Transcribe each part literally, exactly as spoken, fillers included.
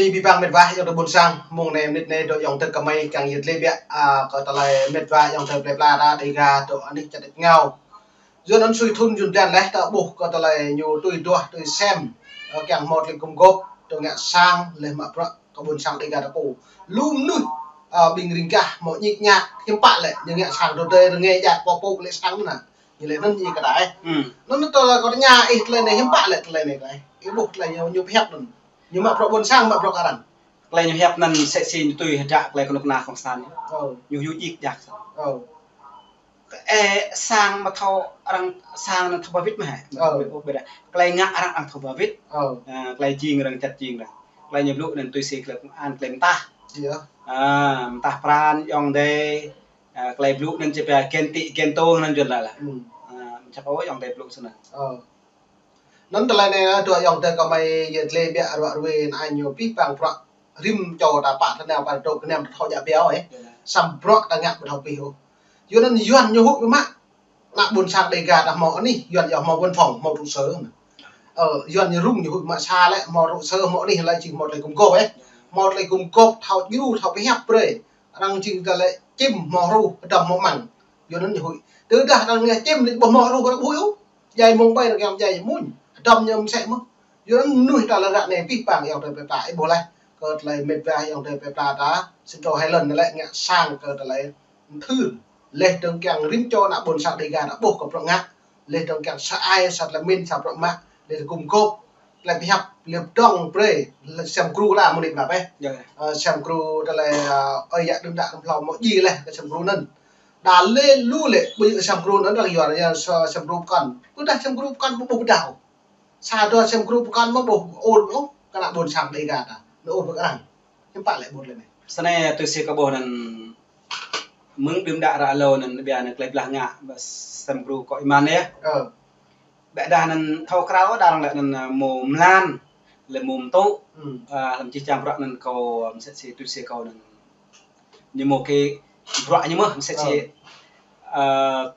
Abih bang mĕt wa ayŏng adơi ƀôn sang, mông anai mơnit anai dŏ ayŏng adơi kơmơi kiăng yơh lĕ biă, a, kơ tơlơi mĕt wa ayŏng adơi plơi pla ta Dega dŏ anih čar Đêč Ngao. Yua anŭn sui thŭn Yuan blan laih ta ƀuh kơ tơlơi ñu tui duah tui sem, ơ, kiăng hmâo tơlơi gum gôp, tơlơi ngă sang, laih mă bruă kơ ƀôn sang Dega ta pô. Lu mơnuih, ơ, ƀing riêng gah hmâo ñik ñak, hiư̆m pă lĕ, ñu ngă sang tơdơi rơngai djă pô pô lĕ sang anŭn. Ñu lĕ anŭn ñu kơ đai. Hmm. Anŭn tơlơi kơ tơña ih tơlơi anai hiư̆m pă lĕ tơlơi anai kơ ih. Ih ƀuh tơlơi ñu, ñu pơhiăp anŭn. Ñu mă bruă ƀôn sang, mă bruă kơ arăng. Tơlơi ñu hiăp anŭn sĕ si ñu tui hơdră tơlơi kơnuk kơna kông stan. Ơ. Ñu hiu djik djak. Ơ. Ơ, sang mă thâo arăng sang anŭn thâo ba wĭt mơ̆ hă? Ơ. Ƀu ƀu ƀu dah. Tơlơi ngă arăng, arăng thâo ba wĭt. Ơ. Ơ, tơlơi jing arăng čăt jing arăng. Tơlơi ñu blŭ anŭn tui si tơlơi công an, tơlơi mơtah. Iya. Ơ, mơtah pran ayŏng adơi. Ơ, tơlơi blŭ anŭn či pia ghen tị ghen tuông anŭn Yuan laĭ lah. Hmm. Ơ, mơ̆ čăp ôh ayŏng adơi blŭ snăn. Ơ. Anŭn tơlơi anai, ơ, dŏ ayŏng adơi kơmơi yơh lĕ biă ruă ruê anŭn ñu abih bang bruă rĭm čô ta pă tơnao pă dŏ kơnăm ta thâo djă biă ôh, ơ. Iya. Samơ̆ bruă ta ngă ƀu thâo abih ôh. Yua anŭn Yuan ñu huĭ mă. Ană ƀôn sang Dega ta hmâo anih, Yuan yơh hmâo văn phòng, hmâo trụ sở. Ơ, Yuan ñu rŭng ñu huĭ mă sa lĕ, hmâo trụ sở, hmâo anih lĕ či hmâo tơlơi gum gôp, ơ. Hmâo tơlơi gum gôp, thâo djru, thâo pơhiăp brơi. Arăng jing ta lĕ čim hmâo hruh, hơdăm hmâo măng. Yua anŭn ñu huĭ. Tơdah arăng ngă čim lĕ ƀu hmâo hruh arăng ƀu huĭ ôh. Djai mông ƀai arăng kiăng djai mơ̆n. Hơdăm ñu mơsĕ mơ̆n. Yua anŭn mơnuih ta lĕ ră anai abih bang ayŏng adơi plơi pla ih ƀuh laih. Kơ tơlơi mĕt wa ayŏng adơi plơi pla ta. Sĭt tơlơi lŏn lĕ ngă sang kơ tơlơi mơthưr. Laih dơ̆ng kiăng rĭm čô ană ƀôn sang Dega ta ƀuh kơ bruă ngă. Laih dơ̆ng kiăng sa ai sa tơlơi min sa bruă mă. Laih gum gôp. Tơlơi pơhiăp, tơlơi pơdơ̆ng brơi, sem gru lah mơnit mă pĕ. Iya, iya. Ơ, sem gru tơlơi, ơ, ơi yă đưm đă đưm hlâo hmâo djai laih kơ sem gru anŭn. Đa lĕ lu lĕ, ƀu djơ̆ sem gru anŭn đa Yuan, yua sa-, sem gru pơkŏn. Ƀôdah sem gru pơkŏn ƀu ƀuh pơdah ôh. Sa dua sem gru pơkŏn mơ̆ ƀuh ôr ôh, kơ ană ƀôn sang Dega ta. Anŭn ôr pơkŏn. Hiư̆m pă lĕ ƀuh lĕ anai. Snei tui si kơ ƀuh anŭn mơ̆ng đưm đă ră hlâo anŭn biă anŭn tơlơi blah ngă, bơ sem gru kơ iman yơh. Ơ. Ƀĕ dah anŭn thâo krao đa arăng lĕ anŭn, ơ, mơ̆ mlan, lĕ mơ̆ mơtŭ. Hmm. Ơ, lăm čih čang bruă anŭn kâo, mơsĕ si tui si kâo anŭn. Ñu mơ̆ kơ bruă ñu mơ̆, mơsĕ si, ơ,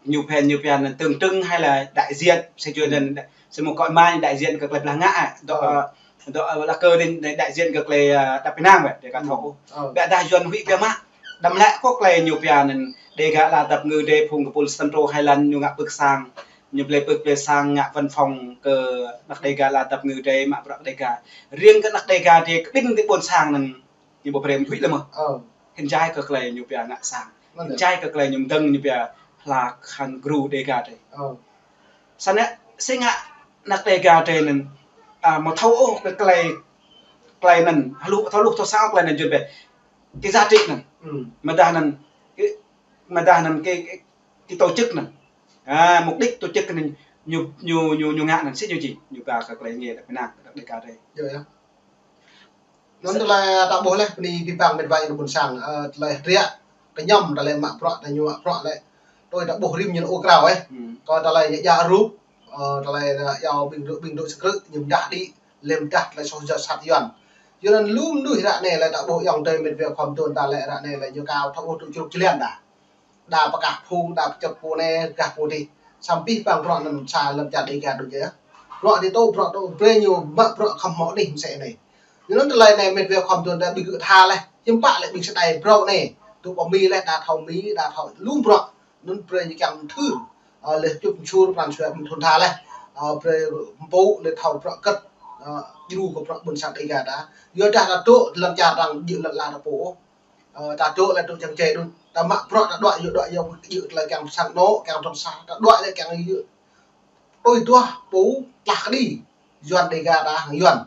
ñu phen, ñu phen anŭn tượng trưng hay là đại diện, si jua anŭn, si mơ̆ kơ iman đại diện kơ tơlơi blah ngă, ơ. Dŏ, ơ, dŏ, ơ, là kơ anŭn đại diện kơ tơlơi, ơ, đăp ênang wĕ, Dega thâo. Ơ. Ƀĕ dah Yuan huĭ biă mă, đăm lĕ kơ tơlơi ñu pia anŭn Dega la dăp ngư đê phung kơ pul Central Highland ñu ngă pưk sang. Ñu blơi pưk blơi sang ngă văn phòng kơ anăk Dega la dăp ngư đê mă bruă Dega. Riêng kơ anăk Dega đê kơ ƀing đê ƀôn sang anŭn ñu ƀu brơi mơ̆ huĭ lĕ mơ̆. Ơ. Hĭn djai kơ tơlơi ñu pia ngă sang. Hĭn djai kơ tơlơi ñu mơdơ̆ng ñu pia hla khăn gru Dega đê. Ơ. Snei, si ngă anăk Dega đê anŭn, a, mơ̆ thâo ôh kơ tơlơi, tơlơi anŭn, hluh, thâo hluh, thâo săng tơlơi anŭn Yuan pia. Kơ giá trị anŭn. Hmm. Mơ̆ dah anŭn, kơ, mơ̆ dah anŭn kơ, kơ, kơ tổ chức anŭn. A, mục đích tổ chức anŭn ñu, ñu, ñu, ñu ngă anŭn si ñu či, ñu ba kơ tơlơi ngă đăp ênang, đăp Dega đê. Iya, iya. Anŭn tơlơi ta ƀuh laih, bơni abih bang mĕt wa ayŏng adơi ƀôn sang, ơ, tơlơi hơdră, kơ ñăm tơlơi mă bruă, tơlơi ñu mă bruă lĕ. Tui ta ƀuh rĭm ñu ur krao, ơ. Hmm. Kơ tơlơi ñu djă rup, ơ, tơlơi, ơ, yua ƀing dŏ, ƀing dŏ sơkrư̆, ñu mơdah đĭ, lĕ mơdah tơlơi soh jă sat Yuan. Yua anŭn lu mơnuih ră anai lĕ ta ƀuh ayŏng adơi mĕt wa khŏm tŭn ta lĕ ră anai lĕ ñu kâo thâo ƀuh tŭ čruk čơlian dah. Đa pơkah phung, đa pơčŏk pô anai, pơkah pô dih. Samơ̆ abih bang bruă anŭn sa lăm čar Dega đôč yơh. Bruă dih tŭ, bruă tŭ, brơi ñu mă bruă khŏm hmâo anih mơsĕ anai. Yua anŭn tơlơi anai mĕt wa khŏm tŭn ta ƀing gơ̆ tha laih, hiư̆m pă lĕ ƀing sơđai brâo anai. Tŭ pơ Mi laih, đa thâo Mi, đa thâo lu bruă. Anŭn brơi ñu kiăng mơthưr. Ơ, laih čŭp mơsur pran jua ƀing thŭn tha laih. Ơ, brơi mpŭ laih thâo bruă kơ̆t. Ơ, djru kơ bruă ƀôn sang Dega ta. Yua dah ta dŏ lăm čar arăng djơ̆ lŏn ala ta pô. Ơ, ta dŏ lĕ dŏ čang čê đôč. Ta mă bruă ta đuaĭ yơh, đuaĭ yơh, djơ̆ tơlơi kiăng pơsang anŏ, kiăng trŏng sa. Ta đuaĭ lĕ kiăng yơh. Tui duah pô tlah kơđi. Yuan Dega ta hăng Yuan.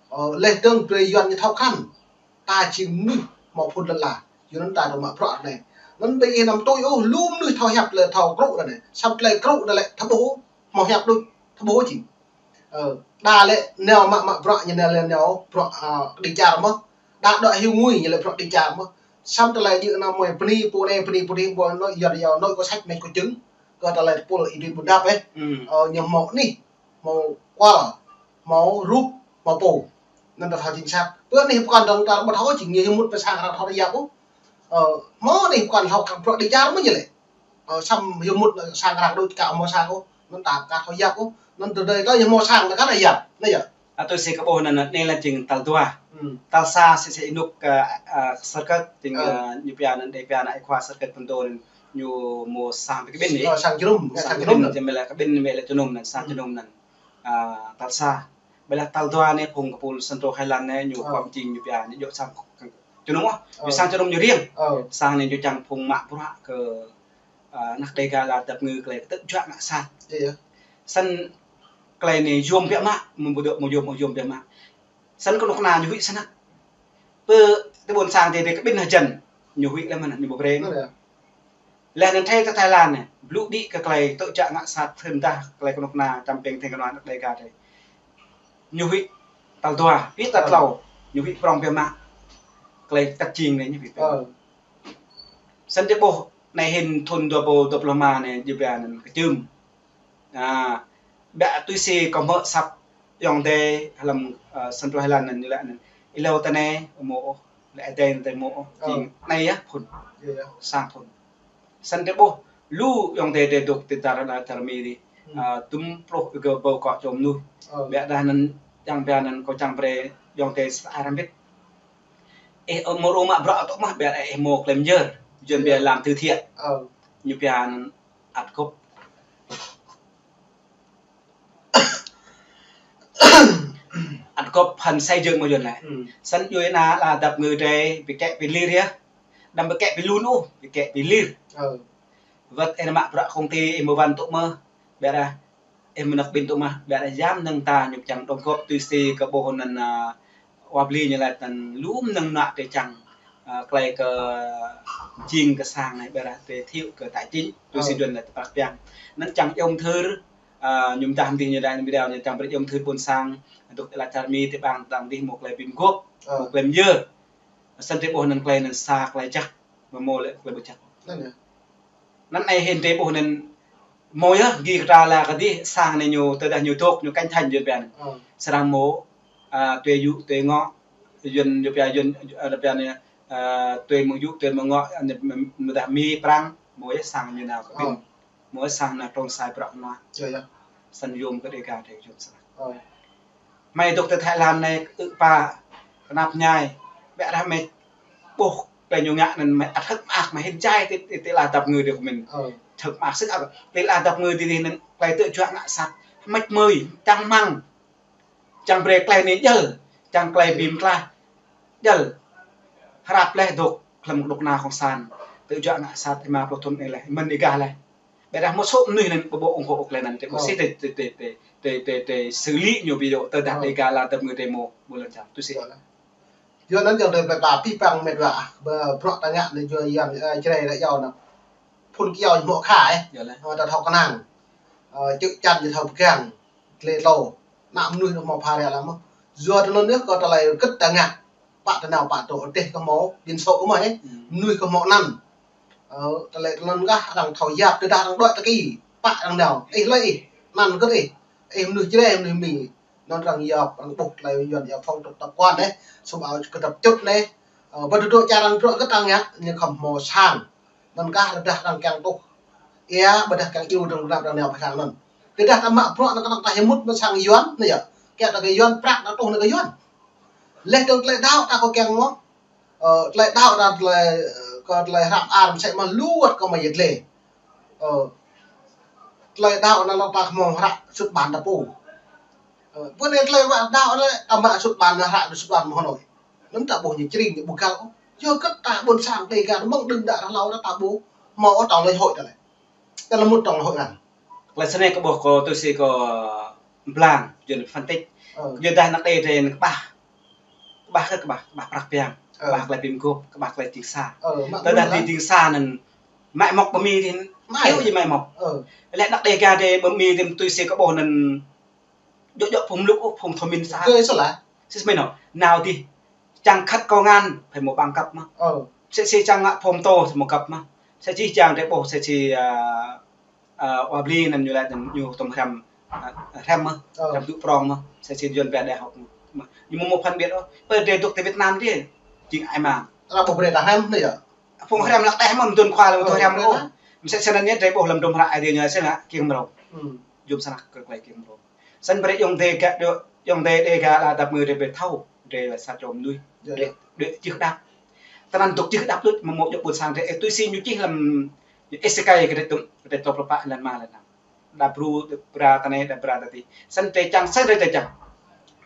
Ơ, laih dơ̆ng brơi Yuan ñu thâo khăn. Ta jing mơnuih hmâo phŭn lŏn ala. Yua anŭn ta dŏ mă bruă anai. Anŭn ƀing ih anăm tui ôh, lu mơnuih thâo hiăp lĕ thâo krŭ anai. Samơ̆ tơlơi krŭ anai lĕ thâo ƀuh, hmâo hiăp đôč, thâo ƀuh jing. Ơ, đa lĕ nao mă, mă bruă ñu nao lĕ nao bruă, ơ, kơđi čar mơ̆. Đa dŏ hyu ngui ñu lĕ bruă kơđi čar mơ̆. Samơ̆ tơlơi djơ̆ anŭn mơi bơni pô anai, bơni pô dih, ƀuh anŭn Yuan yua anŭn kơ săč mĕt kơ čưng. Kơ tơlơi tơpul ih dih ƀu dăp, ơ. Hmm. Ơ, ñu hmâo anih, hmâo kual, hmâo rup, hmâo pô. Anŭn ta thâo chính xác. Pơ anih pơkŏn dơ̆ng ta ƀu thâo jing ñu hyu mŭt pơ sang arăng thâo djă pô. Ơ, hmâo anih pơkŏn thâo kơ bruă kơđi čar mơ̆ ñu lĕ. Ơ, samơ̆ hyu mŭt sang arăng đôč kơ hmâo sang ôh. Anŭn ta ka thâo yap ôh. Anŭn tơdơi ta ñu hmâo sang ta ka thâo yap. Anai yơh. Ơ, tui si kơ ƀuh anŭn, anai lĕ jing tal dua. Hmm. Tal sa sĭt sĭt ih nŭk, ơ, ơ, sơrkơt, tĭng, ơ, ñu pia anŭn, đe pia anŭn, ih khua sơrkơt pơtô anŭn, ñu mơ̆ sang pơ kơ ƀing anai. Ơ, sang jơnum, ơ, sang jơnum anŭn. Jơnum mơ̆ lĕ kơ ƀing anai mơ̆ lĕ jơnum anŭn, sang jơnum anŭn. Ơ, tal sa. Ƀơi lĕ tal dua anai phung kơpul Central Highland anai, ñu kuăm jing ñu pia, ñu djơ̆ sang jơnum ôh. Ñu sang jơnum ñu riêng. Ơ. Sang anai ñu čang phung mă bruă kơ, ơ, anăk Đêga ala dăp ngư tơlơi kơtơ̆k juă ngă sat. Iya. Snăn tơlơi anai yôm biă mă, mơ̆ ƀu djơ̆ mơ̆ yôm, mơ̆ yôm biă mă. Snăn kơnuk kơna ñu huĭ snăk. Pơ tơ ƀôn sang tơ tơ kơ ƀing hơjăn ñu huĭ lĕ mơ̆n ñu ƀu brơi. Ơ, iya. Lĕ anŭn thâo tơ Thái Lan anai, blŭ đĭ kơ tơlơi tơ̆ juă ngă sat thơ̆n tah tơlơi kơnuk kơna čăm pĕng thĕng kơnuk kơna anăk Đêga tơ. Ñu huĭ tal dua, huĭ tal tlâo, ñu huĭ prŏng biă mă. Tơlơi tăt jing anai ñu huĭ biă mă. Ơ. Snăn tơ ƀuh anai hĭn thŭn dua rơbâo dua pluh rơma anai, jơbia anŭn kơčưm. Ơ, ƀiă tui si kơ hmư̆ asăp ayŏng adơi hlăm, ơ, Central Highland anŭn ñu laĭ anŭn. Ih lâo tơ anai mơ̆ ôh, lĕ adai tơ anai mơ̆ ôh. Ơ. Jing anai yơh phŭn. Iya, iya. Sang phŭn. Snăn tơ ƀuh lu ayŏng adơi dŏ tơ čar, čar Mi dih. Hmm. Ơ, dŭm pluh êgao rơbâo akŏ čô mơnuih. Ơ. Ƀiă dah anŭn čang ƀiă anŭn kâo čang brơi ayŏng adơi sa ai răm bit. Ih, ơ, mơ̆ rơmang bruă tŏ mă ƀiă ih mơ̆ klem jơr. Jơ̆n ƀiă làm từ thiện. Ơ. Ñu pia anŭn ăt gŏp. Ăt gŏp hăn xây dựng mơ̆ Yuăn lĕ. Hmm. Snăn djuai ana ala dăp ngư drei, ƀu kĕ ƀu lir yơh. Đăm ƀu kĕ ƀu lun ôh, ƀu kĕ ƀu lir. Ơ. Wơ̆t ih mă bruă công ty ih mơ̆ wăn tŭ mơ̆, ƀiă dah ih mơnăk ƀing tŭ mơ̆, ƀiă dah yam mơnơ̆ng ta ñu čang đóng góp tui si kơ ƀuh anŭn, ơ, wa bli ñu laĭ anŭn lu mơnơ̆ng nă drei čang, ơ, tơlơi kơ jing kơ sang anai, ƀiă dah giới thiệu kơ tài chính, tui si Yuăn laĭ tơpă piăng. Anŭn čang yôm thưr, ơ, ñu mơdah mơdih ñu laĭ ñu ƀiă dah ñu čang brơi yôm thưr ƀôn sang, dŏ tơ ala čar Mi tơ ƀing ta dih mơ̆ tơlơi ƀing gŏp, mơ̆ tơlơi mơyơ. Snăn drei ƀuh anŭn tơlơi anŭn sa tơlơi jăk, mơ̆ mơ̆ lĕ tơlơi ƀu jăk. Anŭn anai hĭn drei ƀuh anŭn mơ̆ yơh, gĭ kơtra la kơ dih, sang anai ñu, tơdah ñu dŏ, ñu kanh thañ Yuăn pia anŭn. Ơ. Srăng mơ̆, ơ, tui yŭ, tui ngŏ, Yuăn, Yuăn pia, Yuăn, ơ, pia anai, ơ, tui mơ̆ng yŭ, tui mơ̆ng ngŏ, anai, mơ̆ dah Mi Prăng, mơ̆ yơh sang ñu nao kơ ƀing. Ơ. Mơ̆ sang anai trông sai bruă anŭn. Iya, iya. Snăn yôm kơ Đêga drei yôm snăk. Ơ. Hmei dŏ tơ Thái Lan anai, ư̆ pă, knap ñai. Ƀiă dah hmei ƀuh tơlơi ñu ngă anŭn hmei ăt hơ̆k mơak, hmei hĭn jai tơ, tơ, tơ ala dăp ngư dih kơ mĭn. Ơ. Hơ̆k mơak sĭt ăt. Tơ ala dăp ngư dih anŭn tơlơi tơ̆ juă ngă sat. Hmei mơi, čang hmăng. Čang brơi tơlơi anai jăl, čang tơlơi bi mơklaih jăl. Hrăp leh dŏ hlăm kơnuk kơna cộng sản. Tơ̆ juă ngă sat êma pluh thŭn anai leh, mơ̆n ih gah leh. Ƀiă dah mơ̆ sŏ mơnuih anŭn ƀu ƀuh ủng hộ kơ tơlơi anŭn, tơ̆ ƀuh si tơ, tơ, tơ, tơ, tơ, tơ, tơ xử lý ñu ví dụ tơdah Đêga ala dăp ngư drei mơ̆, ƀu lŏn čang, tui si. Yua anŭn yơh drei ƀu ta pĭ păng mĕt wa, ƀơ bruă ta ngă anai yua yang, ơ, Jrai ră yua anŭn. Phŭn kyâo ñu mơ̆ khă, ơ. Yua leh. Ơ, ta thâo kơnang. Ơ, čư̆ čăn ñu thâo pơgang. Tlê tlô. Ană mơnuih anŭn mơ̆ pha ră lăm mơ̆. Yua tơ anŭn yơh kơ tơlơi kơ̆t ta ngă. Pă tơnao pă tŏ teh kơ mơ̆, ƀing sŏ kơ mơ̆, ơ. Hmm. Mơnuih kơ mơ̆ anăn. Ơ, tơlơi tơ anŭn kah arăng thâo yap, tơdah arăng đuaĭ tơki. Pă arăng nao. Ih lơi ih. Anăn kơ̆t ih. Ih mơnuih Jrai, mơnuih Mi. Anŭn arăng yap, arăng ƀuh tơlơi Yuăn yap phong tục tập quán anai. Sum ao kơdăp čŭt anai. Ơ, ƀơi tơdruă čar arăng bruă kơ̆t arăng ngă, ñu khŏm mơ̆ sang. Anŭn kah rơđah arăng kiăng tuh. Ia, ƀôdah kiăng iâu arăng rơnap arăng nao pơ sang anŭn. Tơdah ta mă bruă anŭn kơnơ̆ng ta hơmŭt mơ̆ sang Yuăn, anai yơh. Kiăng ta kơ Yuăn, prăk ta tuh anai kơ Yuăn. Leh dơ̆ng tơlơi đaŏ ta kơ kiăng mơ̆. Ơ, tơlơi đaŏ ta tơlơi, ơ, kơ tơlơi hrăp ar mơsĕ mơ̆ lu wơ̆t kơ mơ̆ yet leh. Ơ, tơlơi đaŏ anŭn lŏ ta kơ mơ̆ hră sut ƀan ta pô. Ơ, pơ anai tơlơi mă đaŏ anŭn ta mă sut ƀan anŭn hră sut ƀan mơ̆ hơnơi. Anŭn ta ƀuh ñu čring ñu ƀu găl ôh. Yua kơ ta ƀôn sang Đêga mơ̆ng đưm đă hlâo ta ƀuh mơ̆ ôh tŏng lơi hội ta lĕ. Tơlơi mŭt tŏng lơi hội anŭn. Tơlơi snei kơ ƀuh kơ tui si kơ Blang, Yuăn phân tích. Ơ. Yua dah anăk Đê drei anŭn kơƀah. Kơƀah kơ kơƀah, kơƀah prăk piăng. Ơ. Kơƀah tơlơi pĭm gŏp, kơƀah tơlơi ding sa. Ơ, mă tơdah mơ̆ ding sa anŭn mă mŏk ƀơi Mi dih. Mă. Hiu ji mă mŏk. Ơ. Lĕ anăk Đêga drei ƀơi Mi dih tui si kơ ƀuh anŭn djŏ djŏ phung mluk ôh, phung thâo min sa. Gơi sơlah. Sĭt mơ̆n ôh. Nao dih. Čang khăt kông an, phải mơ̆ bằng cấp mơ̆. Ơ. Sĭt sĭt čang ngă phôm tô, phải mơ̆ cấp mơ̆. Sĭt sĭt čang drei ƀuh, sĭt sĭt, ơ, ơ, wa bli anŭn ñu laĭ anŭn ñu tŏm hrăm, ơ, hrăm mơ̆, ơ, hrăm tŭ prŏng mơ̆, sĭt sĭt Yuăn ƀiă đại học mơ̆. Ñu mơ̆ mơ̆ phân biệt ôh. Pơ drei dŏ tơ Việt Nam dih, jing ai mang. Arăng ƀuh brơi ta hrăm anai yơh. Phung hrăm lăk đeh mơ̆, mơdun khua lăm tŭ hrăm ôh. Mơsĕ snăn yơh drei ƀuh lăm dŭm hră Aê Diê ñu laĭ snăn kiăng mrâo. Hmm. Jum snăk kơ tơlơi kiăng mrâo. Snăn brơi ayŏng adơi gah dŏ, ayŏng adơi Đêga ala dăp ngư drei brơi thâo. Drơi lĕ sa čô mơnuih. Yơh, drơi, yơh. Drơi čih đăp. Tơnăn dŏ čih đăp lŭt, mơ̆ mơ̆ djŏ ƀôn sang drơi. Ơ, tui si ñu čih lăm, ñu êsêkai kơ drơi tŭm, kơ drơi tlâo pluh pă lan ma lan năm. Đa bru, bra ta anai, đa bra ta ti. Snăn drơi čang, snăn drơi čang.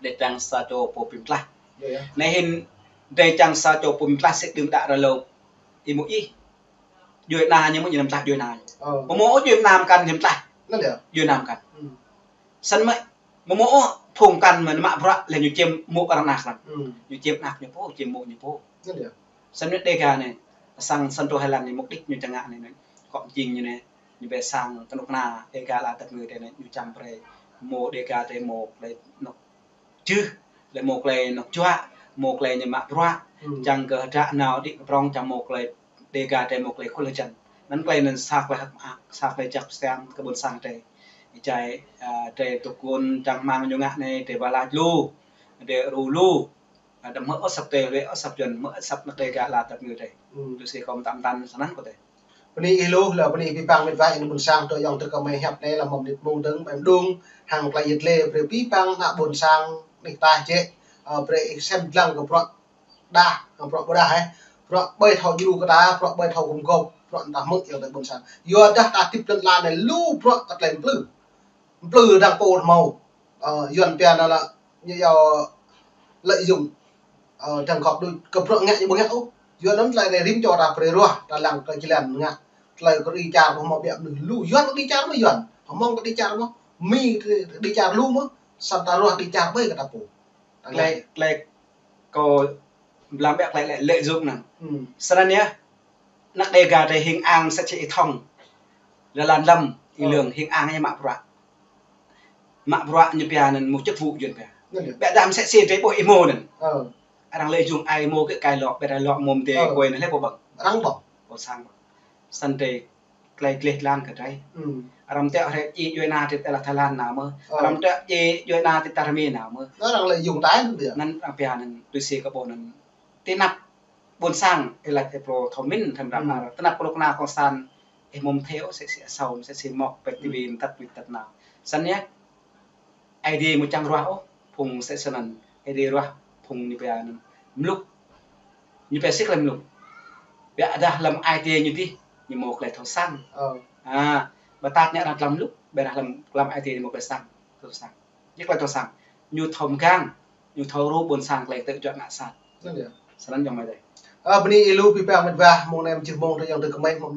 Drơi čang sa čô pô bi mtlaih. Yơh, yơh. Anai hĭn drơi čang sa čô pô bi mtlaih sĭt đưm đă rơlâo. Ih mơ̆ ih. Djuai ana ñu mơ̆ ñu mtlaih djuai ana ñu. Ơ. Mơ̆ mơ̆ ôh djuai ana mkăn ñu mtlaih. Anăn yơh. Djuai ana mkăn. Hmm. Snăn mơ̆, mơ̆ mơ̆ ôh phung mkăn mơ̆ mă bruă lĕ ñu čiêm mô̆ arăng ană srăng. Hmm. Ñu čiêm ană ñu pô, čiêm mô̆ ñu pô. Anăn yơh. Snăn mơ̆ Đêga anai, sang Santo Helen anai mục đích ñu čang ngă anai, anai. Kŏ jing ñu anai, ñu ƀĕ sang kơnuk kơna Đêga ala tăp ngư drơi anai, ñu čang brơi mơ̆ Đêga drơi mơ̆ lĕ anŏ čưh, lĕ mơ̆ klei anŏ juă, mơ̆ klei ñu mă bruă, hmm, čang kơ hdră nao đĭ kơ prŏng čang mơ̆ klei Đêga drơi mơ̆ klei khul hơjăn. Anăn klei anăn sa klei hơ̆k mơak, sa klei jăk siam kơ ƀôn sang drơi. Ih jai, a, drơi tŭk gun čang hmăng ñu ngă anai, drơi ba lač lu, drơi ru lu, a, đăm hmư̆ ôh asăp drơi, lĕ ôh asăp Yuăn, hmư̆ asăp ană Đêga ala tăp ngư drơi. Hmm. Tui si kâo mtă mtăn snăn kơ drơi. Bơni ih lu, lĕ bơni abih bang mĕt wa ih ƀôn sang tơ ayŏng adơi kơ mơi hiăp anai lăm mơ̆ng mơnit mông dơ̆ng, ƀơi mđung, hăng klei yit lĕ, brơi abih bang ană ƀôn sang, anih ataih jĕ, ơ, brơi ih sem dlăng kơ bruă đah, kơ bruă ƀôdah, ơ. Bruă ƀơi thâo djru kơ ta, bruă ƀơi thâo gum gôp, bruă ta hmư̆ ayŏng adơi ƀôn sang. Yua dah ta tĭp lăn ala anai lu bruă kơ klei mplư. Mplư dăng pô hmâo. Ơ, Yuăn pia anăn lĕ, ñu yua lợi dụng. Ơ, dăng gŏp đuč kơ bruă ngă ñu ƀu ngă ôh. Yuăn anăn tơlơi anai rĭm čô ta brơi ruah, ta lăng kơ jơlan ngă. Tơlơi kơ đĭ čar ƀu hmâo biă mơnuih lu. Yuăn kơ đĭ čar mơ̆ Yuăn. Hmâo kơ đĭ čar mơ̆. Mi kơ đĭ čar lu mơ̆. Snăn ta ruah đĭ čar ƀơi kơ ta pô. Ta ngă. Klei, klei kâo blam biă klei lĕ lợi dụng anăn. Hmm. Snăn yơh. Ană Đêga drơi hing ang msĕ si ih thŏng. Lăn lăm, ih, ơ, lăng hing ang ñu mă bruă. Mă bruă ñu pia anăn mơ̆ chức vụ Yuăn pia. Anăn yơh. Biă dah msĕ si drơi ƀuh ih mơ̆ anăn. Ơ. Arăng lợi dụng ai mơ̆ kơ kai lŏ, biă dah lŏ mơ̆ mdê, ơ, kơi anăn lĕ pô ƀơ̆ng. Arăng ƀơ̆ng. Pô sang ƀơ̆ng. Snăn drơi klei gleh lăn kơ drơi. Hmm. Arăng tĕ hrĕ ih djuai ana ti tơlă Thái Lan nao mơ̆. Ơ. Arăng tĕ ih djuai ana ti tơlă Mi nao mơ̆. Anăn arăng lợi dụng ta anăn biă. Anăn arăng pia anăn tui si kơ ƀuh anăn. Ti anăp ƀôn sang, ih lač ih pô thâo mĭn, thâo mrăm. Hmm. Ti anăp kơnuk kơna cộng sản, ih mơ̆ mthê ôh, msĕ si asâo, msĕ si mŏk, pĕk, hmm, ti ƀing mtăt, mtăt nao. Snăn yơh, Aê Diê mơ̆ čang ruah ôh, phung msĕ snăn, Aê Diê ruah, phung ñu pia anăn mluk. Ñu pia si klei mluk. Biă dah lăm ai tiê ñu dih, ñu mâo klei thâo săng. Ơ. A, ƀă tăt ñu arăng lăm mluk, biă dah lăm, lăm ai tiê ñu mâo klei săng, thâo săng. Ñu klei thâo săng. Ñu thâo mgang, ñu thâo ru ƀôn sang klei tơjuă ngă sat. Anăn yơh. Snăn ayŏng amai adơi. Ơ, bơni ih lu abih bang mĕt wa, mông anai mơjưh mông drơi ayŏng adơi kơ mơi mơ̆.